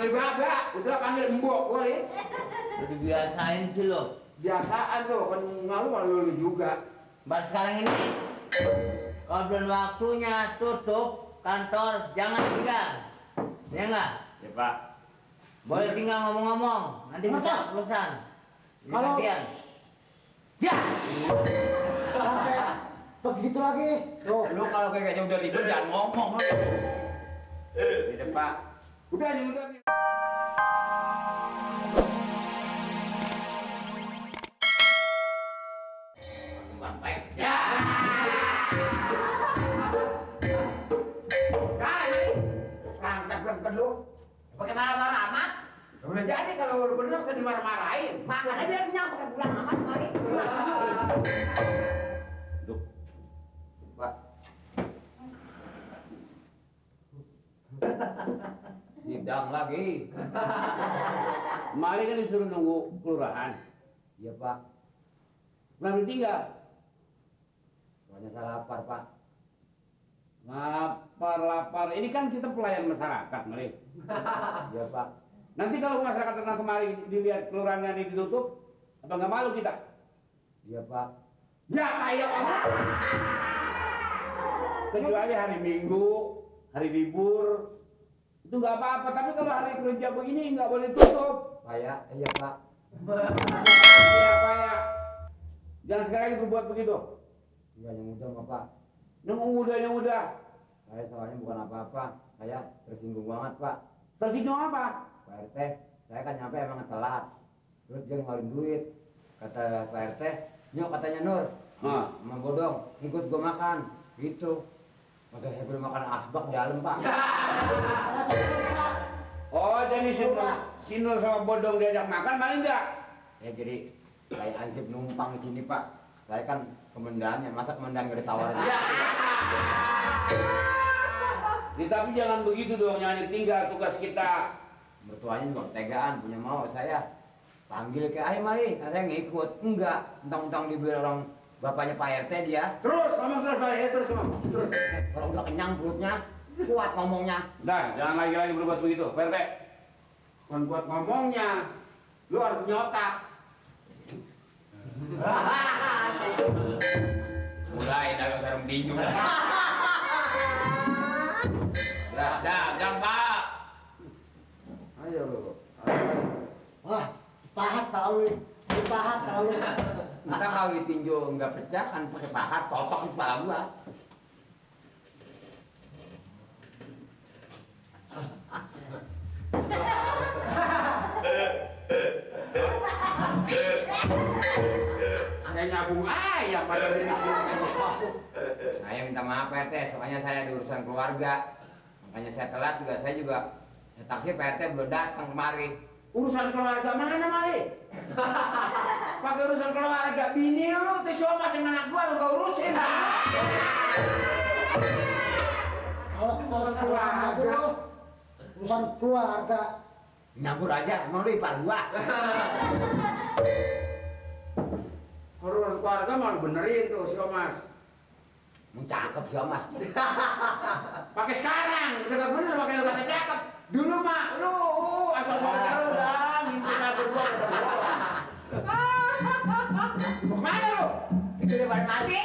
panggil Baba, udah panggil Mbok kali. Udah dibiasain sih lo. Biasaan tuh, kan malu juga. Baru sekarang ini, kalau belum waktunya tutup kantor, jangan tinggal. Ya enggak? Ya Pak. Boleh tinggal ngomong-ngomong, nanti bisa urusan. Kalau- Gantian. Ya! Sampai begitu lagi. Tuh. Lu kalau kayaknya udah ribet jangan ngomong lu. Udah Pak. Udah nih, udah. Bangpai. Ya. Kali. Rangkap lu. Pakai marah-marah amat. Udah jadi kalau lu bener bisa dimarah-marahin. Makanya biar kenyang pakai pulang amat kali. Duk. Pak. Hidang lagi. Kemarin kan disuruh nunggu kelurahan. Iya Pak. Kenapa tinggal? Soalnya saya lapar Pak. Lapar. Ini kan kita pelayan masyarakat, Mari. Iya Pak. Nanti kalau masyarakat datang kemari dilihat kelurahannya ini ditutup, apa nggak malu kita? Iya Pak. Ya ayo. Kecuali hari Minggu, hari libur, itu nggak apa-apa. Tapi kalau hari kerja begini nggak boleh tutup. Iya Pak. Ya. Jangan sekali berbuat begitu. Iya yang muda mah Pak. Yang mudah. Saya soalnya bukan apa-apa. Saya tersinggung banget Pak. Tersinggung apa? Pak RT, saya kan nyampe emang telat. Terus dia ngeluarin duit. Kata Pak RT, nyok katanya Nur. Emang bodong, ikut gua makan. Gitu. Masa saya belum makan asbak di dalam Pak. Oh, jadi Sinul sama Bodong diajak makan, malah enggak? Ya jadi saya ansip numpang di sini Pak. Saya kan komandannya, masa komandan gak ditawarin? Tapi jangan begitu dong, jangan ditinggal tugas kita. Mertuanya juga tegaan, punya mau saya. Panggil ke ayo mari, saya ngikut. Enggak, mentang-mentang dibeli orang bapaknya Pak RT dia. Terus ngomong terus. Kalau udah kenyang perutnya, kuat ngomongnya. Dah, jangan lagi berbuat begitu, Pak RT. Bukan buat ngomongnya, lu harus punya otak. Mulai dagang sarung tinju. Dagang Pak. Ayo lu. Wah, pahat tahu nih. Dipahat tahu. Kita kalau ditinju nggak pecah kan pakai pahat, totok di kepala gua. Kayak nyabung ayam pada diri Saya minta maaf Pak RT, soalnya saya ada urusan keluarga. Makanya saya telat juga, saya juga taksi Pak RT belum datang kemari. Urusan keluarga mana Mali? Pakai urusan keluarga bini lu tuh siapa sih anak gua lu gak urusin. Kalau urusan aja lo. Urusan keluarga. Nyampur aja, emang lu ipar gua. Urusan keluarga malah benerin tuh si Mas. Cakep sih Mas. Pakai sekarang, udah gak bener pakai lu kata cakep. Dulu mah lu asal-asal sekarang udah ngintip aja gua. Kemana lu? Itu udah pada mati.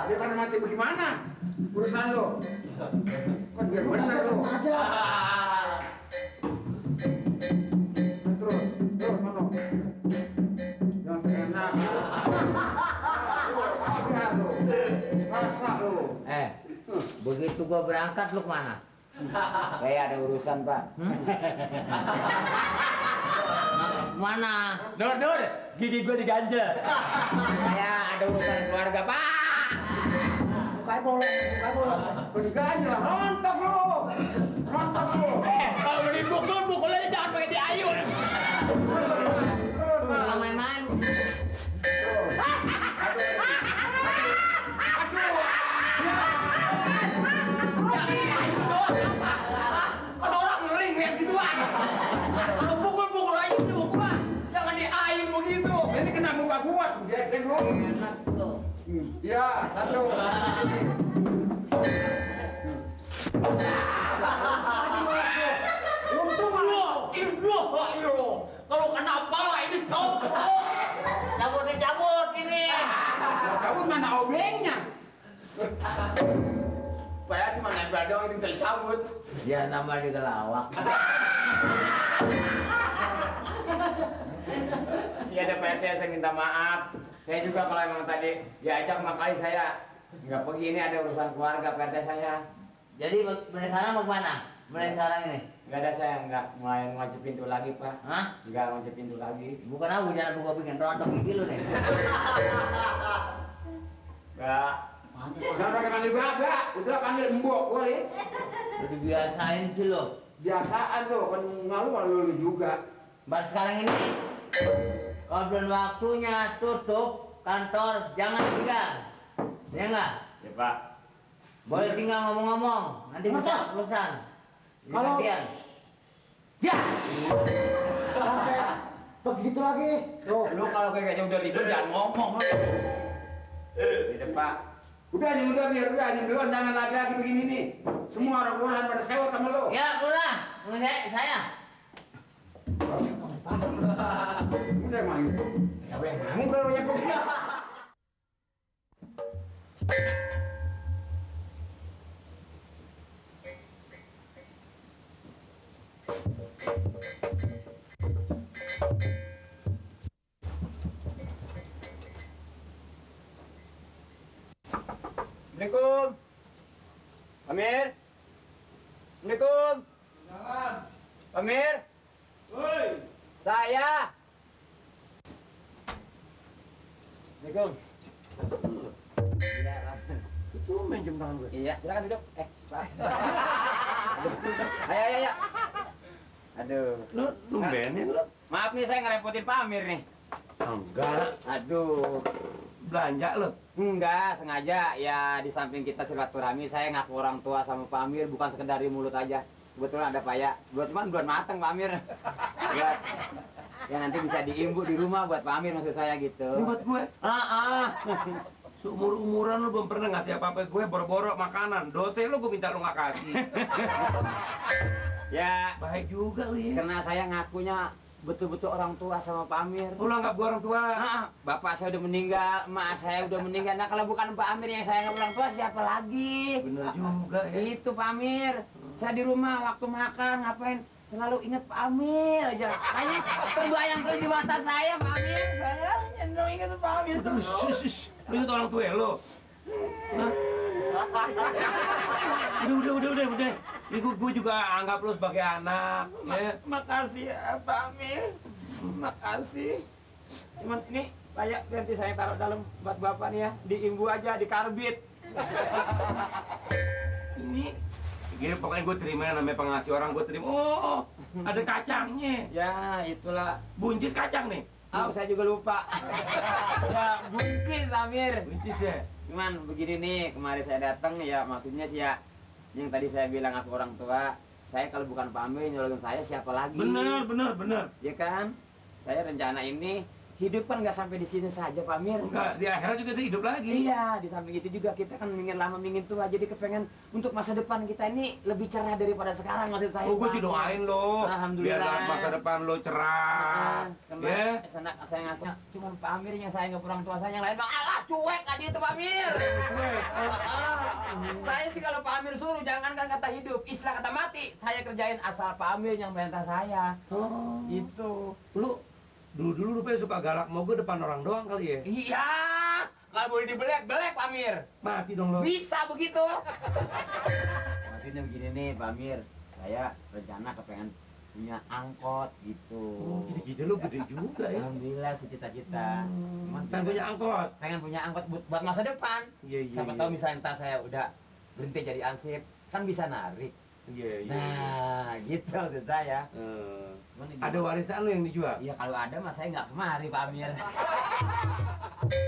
Daripada mati bagaimana? Urusan lu. Kan biar bener lu. Aja. Terus mana? Jangan seenak. Biar lu. Rasa lu. Begitu gua berangkat lu kemana? Saya ada urusan Pak. Kemana? Nur, gigi gua diganjel. Saya ada urusan keluarga Pak. Mukanya bolong. Kau diganjel, rontok lu. Rontok lu. Kalau dipukul aja jangan pakai diayun. Terus, Nggak main-main. Kan orang ngering kayak gituan. Kalau pukul aja dulu gua. Jangan diayun begitu. Ini kena muka gua, jejen lu. Enak lu. Ya, satu. Untung malah mana obengnya? Padahal cuma nempel doang itu minta dicabut. Ya nama juga lawak. Iya ada Pak RT, saya minta maaf. Saya juga kalau emang tadi diajak makanya saya nggak pergi, ini ada urusan keluarga Pak RT saya. Jadi mulai sekarang mau kemana? Mulai sekarang ini? Nggak ada, saya nggak mulai ngunci pintu lagi Pak. Hah? Nggak ngunci pintu lagi. Bukan aku, jangan aku bikin rontok gigi lu deh. Nggak. Jangan pakai panggil babak, udah panggil mbok boleh. Udah dibiasain sih lo. Biasaan tuh, kan malu lu juga. Baru sekarang ini, kalau belum waktunya tutup kantor, jangan tinggal. Ya enggak? Ya Pak. Boleh tinggal ngomong-ngomong, nanti bisa urusan. Kalau- Gantian. Ya! Sampai begitu lagi. Loh, Lu kalau kayaknya udah ribet jangan ngomong. Iya Pak. Udah biar anjing duluan, jangan lagi begini nih. Semua orang kelurahan pada sewot sama lu. Ya, pulang. Saya. Udah main. Siapa yang mau kalau nyepok dia? Assalamualaikum. Pamir. Assalamualaikum. Pamir. Woi. Saya. Assalamualaikum. Itu main jam tangan gue. Iya, silakan duduk. Pak. Ayo. Aduh. Lu numbenin lu. Maaf nih saya ngerepotin Pamir nih. Enggak. Aduh. Belanja lu. Enggak, sengaja ya di samping kita silaturahmi saya ngaku orang tua sama Pak Amir bukan sekedar di mulut aja. Kebetulan ada Pak ya, buat mateng Pak Amir. Buat ya nanti bisa diimbu di rumah buat Pak Amir maksud saya gitu. Ini buat gue. Ah. Seumur-umuran lu belum pernah ngasih apa-apa gue, boro-boro makanan. Dosa lu gue minta lu nggak kasih. Ya, Baik juga lu ya. karena saya ngakunya betul-betul orang tua sama Pak Amir. Lu anggap gue orang tua. Bapak saya udah meninggal, emak saya udah meninggal. Nah kalau bukan Pak Amir yang saya nggak orang tua, siapa lagi? Bener juga ya. Itu Pak Amir. Saya di rumah waktu makan ngapain? Selalu ingat Pak Amir aja. Hanya terbayang terus di mata saya Pak Amir. Saya selalu ingat Pak Amir Udah, terus. shush. Lu itu orang tua lu. Hah? Udah. Ini gue juga anggap lu sebagai anak, ya. Makasih ya Pak Amir. Makasih. Cuman ini kayak nanti saya taruh dalam buat Bapak nih ya. Diimbu aja, di karbit. Ini gini pokoknya gue terima namanya pengasih orang, gue terima. Oh, ada kacangnya. Ya itulah. Buncis kacang nih. Saya juga lupa. Ya buncis Amir. Buncis ya. Cuman begini nih, kemarin saya datang ya maksudnya sih ya yang tadi saya bilang aku orang tua, saya kalau bukan Pak Amir nyolongin saya siapa lagi? Bener. Ya kan? Saya rencana ini hidup kan nggak sampai di sini saja Pak Amir. Enggak, di akhirat juga dia hidup lagi. Iya, di samping itu juga kita kan ingin lama ingin tua, jadi kepengen untuk masa depan kita ini lebih cerah daripada sekarang maksud saya. Oh, gue Pak. sih doain lo. Alhamdulillah. Biar masa depan lo cerah. Karena Ya. saya ngaku cuma Pak Amir yang saya nggak orang tua saya, yang lain bang alah cuek aja itu Pak Amir. Saya sih kalau Pak Amir suruh jangankan kata hidup, istilah kata mati, saya kerjain asal Pak Amir yang perintah saya. Oh. Itu. Lu dulu rupanya suka galak mau gue depan orang doang kali ya. Iya, nggak boleh dibelek Pak Amir. Mati dong lo. Bisa begitu. Maksudnya begini nih Pak Amir, saya rencana kepengen punya angkot gitu. Oh, gitu-gitu lo gede juga ya. Alhamdulillah cita-cita. Cuman Pengen punya angkot. pengen punya angkot buat masa depan. Iya. Siapa tahu misalnya entah saya udah berhenti jadi ansip, kan bisa narik. Iya. Nah, gitu maksud saya. Cuman ini- Ada warisan lo yang dijual? Iya kalau ada mas saya nggak kemari Pak Amir.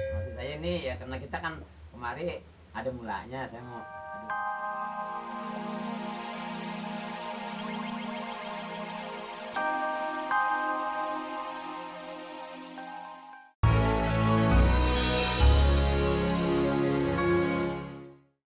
Maksud saya ini ya karena kita kan kemari ada mulanya, saya mau